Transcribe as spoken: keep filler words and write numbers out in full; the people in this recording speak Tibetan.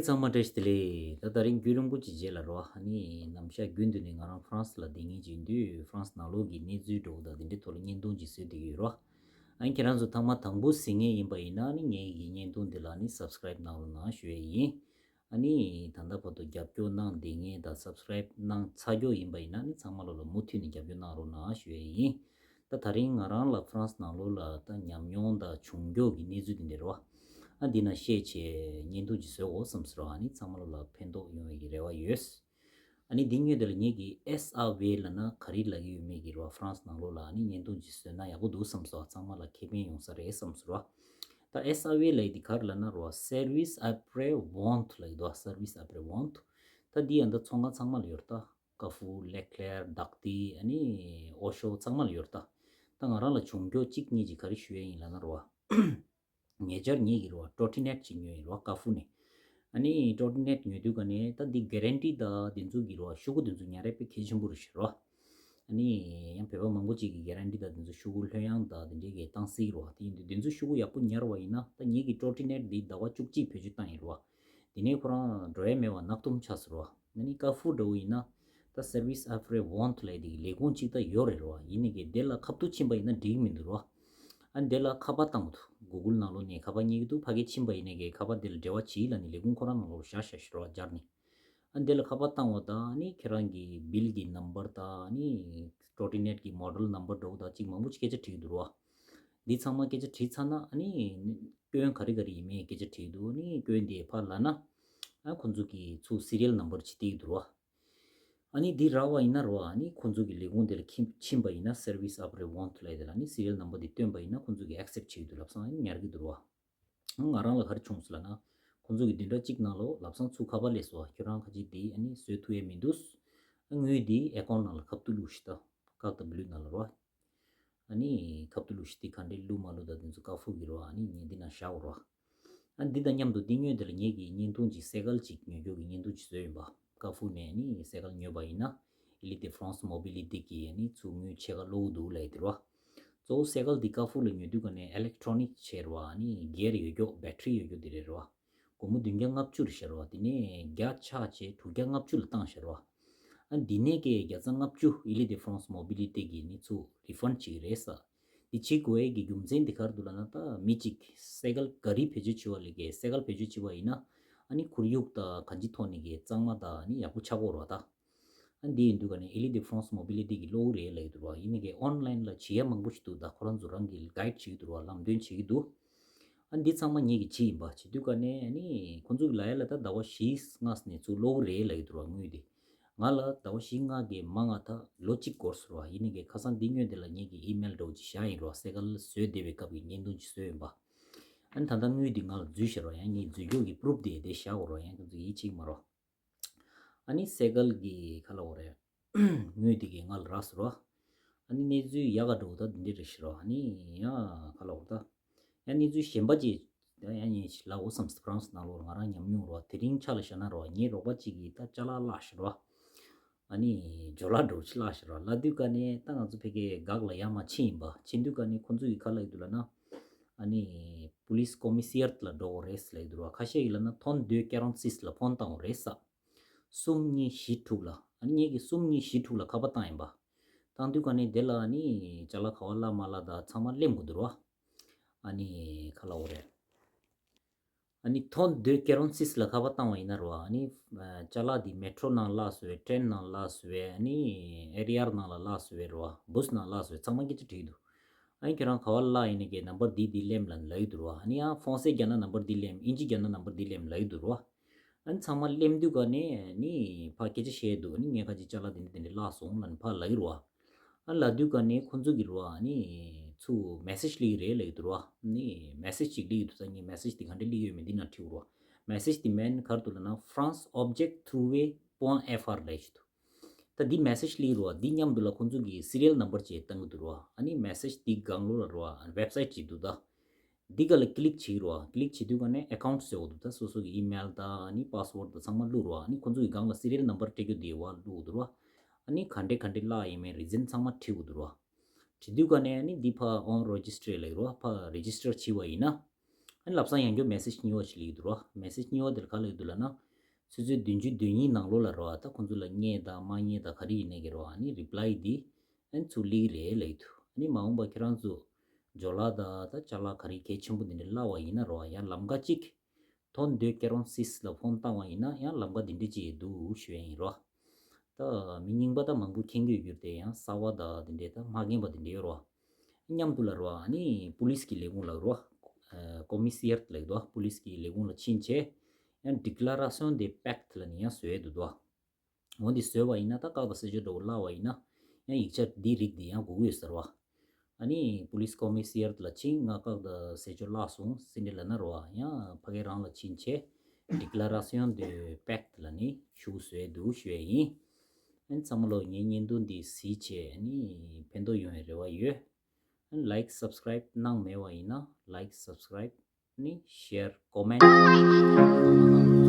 ཚང་མ་བཀྲ་ཤིས་བདེ་ལེགས། ད་ད་རིང་རྒྱུན་རིང་པོ་ཅིག་རྗེས་ལ་རོ། ཨ་ནི་ནམ་ཞག་རྒྱུན་དུ་ནས་ང་རང་ཧྥ་རན་སི་ལ་བསྡད་མཁན་ཅིག་ཡིན་དུས་ཧྥ་རན་སི་ནང་ལོགས་ཀྱི་གནས་ཚུལ་འདྲ་བོ་དང་དེ་འདྲའི་ཐོག་ལ་བརྙན་ཐུང་ཅིག་བཟོས་བསྡད་ཀྱི་ཡོད་རོ། ཨ་ནི་ཁྱེད་རང་ཚོ་ཐེངས་མ་དང་པོ་གཟིགས་མཁན་ཡིན་པ་ཡིན་ན་ཨ་ནི་ངའི་གི་བརྙན་ཐུང་འདི་ལ་ཨ་ནི་སབ་སི་ཀ་རེབ་གནང་རོགས་གནང་ཞུ་ཡས་ཡིན། ཨ་ནི་ད་ལྟ་བར་དུ་རྒྱབ་སྐྱོར་གནང་བསྡད་མཁན་དང་སབ་སི་ཀ་རེབ་གནང་ཚར་རྒྱུ་ཡིན་པ་ཡིན་ན་ཨ་ནི་ཚང་མ་ལོ་ལ་མུ་མཐུད་ནས་རྒྱབ་སྐྱོར་གནང་རོགས་གནང་ཞུ་ཡས་ཡིན། ད་ད་རིང་ང་རང་ལ་ཧྥ་རན་སི་ནང་ལོགས་ལ་ད་ཉམས་མྱོང་དང་བྱུང་རྒྱུ་གི་གནས་ཚུལ་དེ་འདྲ་རོ། ཨ་འདི་ན་བཤད་བྱས་བརྙན་ཐུང་ཅིག་བཟོས་འོ་བསམ་སོང་ར། ཨ་ནི་ཚང་མ་ལོ་ལ་ཕན་ཐོགས་ཡོང་བའི་གི་རེ་བ་ཡོད། ཨ་ནི་འདི་སྔོན་དེ་ལ་ངེད་ཀྱི་ཨེས་ཨ་ཝེ་ལབ་ན་ག་རེ་ལབ་ཀྱི་ཡོད་མེད་ཀྱི་རོ། ཧྥ་རན་སི་ནང་ལོགས་ལ་ཨ་ནི་བརྙན་ཐུང་ཅིག་བཟོས་ན་ཡག་པོ་འདུག་བསམ་སོང་། ཚང་མ་ལ་ཁེ་ཕན་ཡོང་ས་རེད་བསམ་སོང་ར། ད་ཨེས་ཨ་ཝེ་ལབ་ཡས་འདི་ག་རེ་ལབ་ན་རོ། Service après vente ལབ་ཡས་འདུག Service après vente། ད་འདི་ཡང་ད་ཚོང་ཁང་ཚང་མ་ལ་ཡོད་རེད་ད། ཀར་ཧྥུར། ལེ་ཁླེར། ཌག་ཏི། ཨ་ནི་ཨོ་ཤོ་ཚང་མ་ལ་ཡོད་རེད་ད། ད་ང་རང་ལ་བྱུང་རྒྱུ་གཅིག་གཉིས་ཅིག་ག་རེ་ཞུ་ཡས་ཡིན་ལབ་ན་རོ། ཉེ་ཆར་ངེད་ཀྱིས་རོ་ཀྲོ་ཊི་ནེཊ་ཅིག་ཉོས་ཡིན་རོ། ཀར་ཧྥུར་ནས། ཨ་ནི་ཀྲོ་ཊི་ནེཊ་ཉོས་དུས་ག་ནས་ད་འདི་གེ་རན་ཊི་དང་དེ་ཚོ་གི་རོ་ཤོག་གུ་དེ་ཚོ་ཉར་ཡས་དཔེ་གལ་ཆེན་པོ་རེད་ཤག་རོ། ཨ་ནི་ཡང་བོད་པ་མང་པོ་ཅིག་གིས་གེ་རན་ཊི་དང་དེ་ཚོ་ཤོག་གུ་ལྷོད་ཡངས་དང་དེ་འདྲའི་གི་བཏང་སྲིད་རོ། དེ་ཡིན་དུས་དེ་ཚོ་ཤོག་གུ་ཡག་པོ་ཉར་བ་ཡིན་ན་ད་ངེད་ཀྱི་ཀྲོ་ཊི་ནེཊ་འདི་ཟླ་བ་བཅུ་གཅིག་བེད་སྤྱོད་བཏང་ཡིན་རོ། དེ་ནས་ཁོ་རང་འགྲོ་ཡས་མེད་པ་ནག་ཐུམ་ཆགས་སོང་རོ། ཨ་ནི་ཀར་ཧྥུར་འདྲ་བོ་ཡིན་ན་ད་Service après vente ལབ་ཡས་དེ་གི་ལས་ཁུངས་གཅིག་ད་ཡོད་རེད་རོ། ཡིན་ནའི་གི་དེ་ལ་ཁ་ཐུག་ཕྱིན་པ་ཡིན་ན་འགྲིག་གི་མི་འདུག་རོ། ཨ་ནི་དེ་ལ་ཁ་པར་བཏང་དགོས་འདུག་གུ་གུལ་ནང་ལོགས་ནས་ཁ་པར་རྙེད་ཀྱི་འདུག་ཕ་གི་ཕྱིན་པ་ཡིན་ནའི་གི་ཁ་པར་དེ་ལ་འབྲེལ་བ་བྱེད་ལབ་ནས་ལས་ཁུངས་ཁོ་རང་ནང་ལོགས་བཞག་བཞག་ཤི་རོ་སྦྱར་ནས། ཨ་ནི་དེ་ལ་ཁ་པར་བཏང་བ་དང་ཨ་ནི་ཁྱེད་རང་གི་བིལ་གྱི་ནམ་བར་དང་ཨ་ནི་ཀྲོ་ཊི་ནེཊ་གི་མོ་ཌེལ་ནམ་བར་འདྲ་བོ་དང་གཅིག་མང་པོ་ཅིག་སྐད་ཆ་དྲིས་འདུག་རོ། འདི་ཚང་མ་སྐད་ཆ་དྲིས་ཚར་ན་ཨ་ནི་སྐྱོན་ག་རེ་ག་རེ་ཡིན་མིན་སྐད་ཆ་དྲིས་འདུག་ཨ་ནི་སྐྱོན་དེ་ཕར་ལབ་ན་ཨ་ཁོ་ཚོ་གི་ཚུར་སི་རི་ཡལ་ནམ་བར་ཅིག་སྟེར་གྱི་འདུག་རོ། ཨ་ནི་འདི་རག་པ་ཡིན་ན་རོ། ཨ་ནི་ཁོ་ཚོ་གི་ལས་ཁུངས་དེ་ལ་ཁྱིམ་ཕྱིན་པ་ཡིན་ན་Service après vente ལབ་ཡས་དེ་ལ་ཨ་ནི་སི་རི་ཡལ་ནམ་བར་དེ་བཏོན་པ་ཡིན་ན་ཁོ་ཚོ་གི་ཨེག་སེབ་བྱེད་ཀྱི་འདུག་ལབ་སོང་། ཨ་ནི་ཉར་གྱི་འདུག་རོ། ང་རང་ལ་ག་རེ་བྱུང་སོང་ལབ་ན། ཁོང་ཚོ་གི་བདུན་ཕྲག་གཅིག་ནང་ལོགས་ལམ་སང་ཚུར་ཁ་པར་སླེབས་སོང་། ཁྱོད་རང་ཁ་ཅིག་དེ་ཨ་ནི་བཟོ་ཐུབ་ཡས་མི་འདུག་དངུལ་དེ་ཨེ་ཀའུན་ཊི་ནང་ལ་ཁ་ཐུག་བླུགས་ཤིག་ད། ཀག་དང་བླུགས་ནང་ལ་རོ། ཨ་ནི་ཁ་ཐུག་བླུགས་ཤིག་དེ་ག་འདྲས་བླུགས་མ་བླུགས་དང་དེ་ཚོ་ཀར་ཧྥུར་གི་རོ། ཨ་ནི་ངས་འདི་ནང་བཞག་གོ་རོ། ཨ་ནི་འདི་དང་མཉམ་དུ་འདི་སྔོན་དེ་ལ་ངེད་ཀྱིས་བརྙན་ཐུང་ཅིག་སེ་ཀལ་ཅིག་ཉོ་རྒྱུ་གི་བརྙན་ཐུང་ཅིག་བཟོས་ཡིན་པ། ཀར་ཧྥུར་ནས་ཨ་ནི་སེ་ཀལ་ཉོས་པ་ཡིན་ན། Île de France Mobilité གི་ཨ་ནི་ཚུར་དངུལ་ཕྱེད་ཀ་སློག་གི་འདུག་ལབ་ཡས་དེ་རོ། གཙོ་བོ་སེ་ཀལ་འདི་ཀར་ཧྥུར་ལ་ཉོ་དུས་ག་ནས་ཨི་ལེག་ཊོ་ནིག་བྱས་རེད་བ། ཨ་ནི་གེར་ཡོད་རྒྱུ་བེ་ཊི་རི་ཡོད་རྒྱུ་འདི་རེད་རེད་བ། སྒོར་མོ་བདུན་བརྒྱ་ལྔ་བཅུ་རེད་ཤག་རེད་བ། དེ་ནས་བརྒྱ་ཆག་བྱས་དྲུག་བརྒྱ་ལྔ་བཅུ་ལ་བཏང་ཤག་རེད་བ། ཨ་འདི་ནས་ཀྱི་བརྒྱ་རྩ་ལྔ་བཅུ་Île de France Mobilité གིས་ནི་ཚུར་རི་ཕན་བྱེད་ཀྱི་རེད་ས། འདི་བྱེད་དགོས་ཡས་ཀྱི་རྒྱུ་མཚན་འདི་ག་རེ་འདུག་ལབ་ན། ད་མི་གཅིག་སེ་ཀལ་ག་རེ་བེད་སྤྱོད་བྱེད་པ་ལས་ཀྱི་སེ་ཀལ་བེད་སྤྱོད་བྱེད་པ་ཡིན་ན་ཨ་ནི་ཁོར་ཡུག་དང་གང་ཅིའི་ཐོག་ནས་ཀྱི་གཙང་མ་དང་ཨ་ནི་ཡག་པོ་ཆགས་ཀྱི་ཡོད་རེད་བ་ད། ཨ་འདི་ཡིན་དུས་ག་ནས་Île de France Mobilité གིས་སློག་གི་རེད་ལབ་ཀྱི་འདུག་ར། ཡིན་ནའི་ཀྱི་ཨོན་ལན་ལ་བྱེད་ཡ་མང་པོ་ཞིག་འདུག་ད་ཁོ་རང་ཚོ་རང་གིས་གའིཌ་བྱེད་ཀྱི་འདུག་ར། ལམ་སྟོན་བྱེད་ཀྱི་འདུག་ཨ་འདི་ཚང་མ་ངེད་ཀྱིས་བྱེད་ཡིན་པ། བྱེད་དུས་ག་ནས་ཨ་ནི་ཁོ་ཚོ་གིས་ལབ་ཡ་ལ་ད་ཟླ་བ་བཞི་ལྔ་ནས་ཚུར་སློག་གི་རེད་ལབ་ཀྱི་འདུག་ར་དངུལ་དེ། ང་ལ་ཟླ་བ་བཞི་ལྔ་གི་མང་ང་ད་ལོ་གཅིག་འགོར་སོང་ར། ཡིན་ནའི་ཀྱི་ཁ་སང་འདི་སྔོན་དེ་ལ་ངེད་ཀྱིས་ཨི་མེལ་འདྲ་བོ་ཅིག་བཞག་ཡིན་ར། སེ་ཀལ་བཟོས་བསྡད་པའི་སྐབས་ཀྱི་བརྙན་ཐུང་ཅིག་བཟོས་ཡིན་པ། ཨ་ནི་ད་ལྟ་དངུལ་འདི་ང་ལ་འཛུལ་ཤག་ར། ཡང་ངས་འཛུལ་རྒྱུ་གི་པུ་རུབ་དེ་དེ་བཞག་གོ་ར། ཡང་ཁོ་ཚོ་ཡིད་ཆེས་མ་རོ། ཨ་ནི་སེ་ཀལ་གི་ཁ་ལ་འོ་རེད། དངུལ་དེ་གི་ང་ལ་རག་སོང་ར། ཨ་ནི་གནས་ཚུལ་ཡག་ག་འགྲོ་ད་འདི་འདྲ་རེད་ཤག་ར། ཨ་ནི་ཡང་ཁ་ལ་འོ་ད། ཡང་གནས་ཚུལ་གཞན་པ་ཅིག་ད་ཡང་ཉིན་ཞིག་ལ་འོ་བསམ་སི་ཕ་རན་སི་ནང་ལོགས་ང་རང་ཉམས་མྱོང་ར། དེ་རིང་ཆ་ལ་བཞག་ན་ར་ངའི་རོགས་པ་ཅིག་གིས་ད་ཅ་ལག་བརླགས་ཤག་ར། ཨ་ནི་ཇོ་ལ་འདྲ་བོ་ཅིག་བརླགས་ཤག་ར། བརླགས་དུས་ག་ནས་ད་ང་ཚོ་ཕ་གིའི་འགག་ལ་ཡར་མར་ཕྱིན་ཡིན་པ། ཕྱིན་དུས་ག་ནས་ཁོ་ཚོ་གིས་ག་ལབ་ཀྱི་འདུག་ལབ་ན། ཨ་ནི་པུ་ལིས་ཀོ་མི་སི་ཡར་ལ་འགྲོ་དགོས་རེད་ལབ་ཀྱི་འདུག་ར། ཁ་ཤས་ཀྱིས་ལབ་ན་ཐོན་དོ་ཀེ་རན་སིས་ལ་ཕོན་བཏང་དགོས་རེད་ས། གསུམ་གཉིས་བཞི་དྲུག་ལ། ཨ་ནི་ངེད་ཀྱིས་གསུམ་གཉིས་བཞི་དྲུག་ལ་ཁ་པར་བཏང་ཡིན་པ། བཏང་དུས་ག་ནས་དེ་ལ་ཨ་ནི་ཅ་ལག་ག་བ་བརླགས་མ་བརླགས་ད་ཚང་མ་གླེང་དགོས་འདུག་ར། ཨ་ནི་ག་ལབ་དགོས་རེད། ཨ་ནི་ཐོན་དོ་ཀེ་རན་སིས་ལ་ཁ་པར་བཏང་བ་ཡིན་ན་ར། ཨ་ནི་ཅ་ལག་འདི་མེ་ཊོ་ནང་བརླགས་སོང་བས། ཊེན་ནང་བརླགས་སོང་བས། ཨ་ནི་ཨེ་རི་ཡར་ནང་ལ་བརླགས་སོང་བས་ར། བུ་སི་ནང་བརླགས་སོང་བས། ཚང་མ་སྐད་ཆ་དྲིས་འདུག་ཨ་ནི་ཁྱེད་རང་ག་བ་བརླགས་ཡིན་ནའི་ཀྱི་ནམ་བར་འདི་འདི་གླེམ་ལབ་ལབ་ཀྱི་འདུག་ར། ཨ་ནི་ཡང་ཧྥོང་སེ་རྒྱག་ན་ནམ་བར་འདི་གླེམ། ཨིན་ཇི་རྒྱག་ན་ནམ་བར་འདི་གླེམ་ལབ་ཀྱི་འདུག་ར། ཨ་ནི་ཚང་མ་གླེམ་དུས་ག་ནས་ཨ་ནི་ཕར་སྐད་ཆ་བཤད་འདུག་ཨ་ནི་ངས་ཁ་ཅིག་ཅ་ལག་འདི་འདི་འདི་འདྲ་བརླགས་སོང་ལབ་ནས་ཕར་ལབ་ཀྱི་ར། ཨ་ལབ་དུས་ག་ནས་ཁོ་ཚོ་གིས་ར་ཨ་ནི་ཚུར་མེ་སེ་ཇི་སླེབས་ཀྱི་རེད་ལབ་ཀྱི་འདུག་ར། ཨ་ནི་མེ་སེ་ཇི་ཅིག་སླེབས་ཀྱི་འདུག་ད་ངས་མེ་སེ་ཇི་འདི་ག་འདྲ་སླེབས་ཀྱི་ཡོད་མེད་འདི་ནང་བྲིས་དགོས་ར། མེ་སེ་ཇི་འདི་མིང་ག་རེ་འདུག་ལབ་ན་France Object Trouvé point F R ལབ་ཀྱི་འདུག་ད་འདི་མེ་སེ་ཇི་སླེབས་ཀྱི་ར། འདི་མཉམ་དུ་ལ་ཁོ་ཚོ་གིས་སི་རི་ཡལ་ནམ་བར་ཅིག་བཏང་གི་འདུག་ར། ཨ་ནི་མེ་སེ་ཇི་འདི་སྒང་ལོགས་ལ་ར་ཝེབ་སའིཊ་ཅིག་འདུག་ད། འདི་ག་ལ་ཀི་ལིག་བྱེད་རོ། ཀི་ལིག་བྱེད་དུས་ག་ནས་ཨེ་ཀའུན་ཊི་ཟེར་བ་འདུག་ད་སོ་སོ་གི་ཨི་མེལ་དང་ཨ་ནི་པ་སི་ཝར་དང་ཚང་མ་བླུགས་རོ། ཨ་ནི་ཁོ་ཚོ་གི་སྒང་ལ་སི་རི་ཡལ་ནམ་བར་སྤྲད་རྒྱུ་དེ་བ་བླུགས་འདུག་རོ། ཨ་ནི་ག་འདྲས་ག་འདྲས་བརླགས་ཡིན་མིན་རི་ཛན་ཚང་མ་བྲིས་འདུག་རོ། བྲིས་དུས་ག་ནས་ཨ་ནི་འདི་ཕར་ཨོན་རེ་ཇི་སི་ཊར་ལབ་རོ། ཕར་རེ་ཇི་སི་ཊར་བྱས་པ་ཡིན་ན། ཨ་ ཨ་ནི་ལབ་སང་ཡང་བསྐྱར་མེ་སེ་ཇི་གཉིས་པ་ཞིག་སླེབས་འདུག་རོ། མེ་སེ་ཇི་གཉིས་པ་དེ་ལ་ག་ལབ་འདུག་ལབ་ན། ཆུ་ཚོད་བདུན་ཅུ་དོན་གཉིས་ནང་ལོགས་ལ་རོ། ད་ཁོང་ཚོ་ལ་རྙེད་དང་མ་རྙེད་དང་ག་རེ་ཡིན་ནའི་གི་རོ། ཨ་ནི་རི་པ་ལའི་འདི་ཨ་ནི་ཚུར་སླེབས་རེད་ལབ་འདུག་ཨ་ནི་མ་འོངས་པ་ཁྱེད་རང་ཚོ་ཇོ་ལ་དང་ད་ཅ་ལག་ག་རེ་གལ་ཆེན་པོ་འདི་འདྲ་བརླག་པ་ཡིན་ན་རོ། ཡང་ལམ་ཁ་གཅིག་ཐོན་འདོད་ཀེ་རོང་སིས་ལ་ཕོན་བཏང་བ་ཡིན་ན་ཡང་ལམ་ཁ་འདི་འདྲ་ཅིག་འདུག་ཞུ་ཡ་ཡིན་རོ། ད་མི་རྙིང་པ་ད་མང་པོ་མཁྱེན་གྱི་ཡོད་རྒྱུ་རེད་དེ། ཡང་གསར་པ་ད་འདི་འདྲའི་ད་མ་མཁྱེན་པ་འདི་འདྲ་ཡོད་རོ། མཉམ་དུ་ལ་རོ། ཨ་ནི་པུ་ལིས་ཀྱི་ལས་ཁུངས་ལ་རོ། ཨ་ཀོ་མི་སི་ཡར་ལ་འདུག་པུ་ལིས་ཀྱི་ལས་ཁུངས་ལ་ཕྱིན་བྱས་ཡང་ཌི་ཀི་ལ་ར་སི་ཡོན་དེ་པེཀ་ལ་ནི་ཡང་བཟོས་འདུག་འོ་འདི་བཟོས་པ་ཡིན་ན་ད་བཀག་དང་བསད་གཅོད་འདྲ་བོ་བརླག་པ་ཡིན་ན་ཡང་ཡིག་ཆ་འདི་རིགས་འདི་ཡང་དགོས་ཀྱི་ཡོད་ཟེར་བ། ཨ་ནི་པུ་ལིས་ཀོ་མི་སི་ཡར་ལ་ཕྱིན། ང་བཀག་དང་བསད་གཅོད་བརླག་སོང་ཟེར་འདྲ་ལབ་ན་རོ། ཡང་ཕ་གི་རང་ལ་ཕྱིན་བྱས་ཌི་ཀི་ལ་ར་སི་ཡོན་དེ་པེཀ་ལ་ནི་ཤུགས་བཟོས་འདུག་ཞུ་ཡ་ཡིན། ཨ་ནི་ཚང་མ་ལོ་ངའི་བརྙན་ཐུང་འདི་གཟིགས་བྱས་ཨ་ནི་ཕན་ཐོགས་ཡོང་བའི་རེ་བ་ཡོད། ཨ་ནི་ལའིཀ་སབ་སི་ཀ་རའིབ་གནང་མེད་པ་ཡིན་ན་ལའིཀ་སབ་སི་ཀ་རའིབ་ཨ་ནི་ཤེར་ཀོ་མེན་ཊི་གནང་།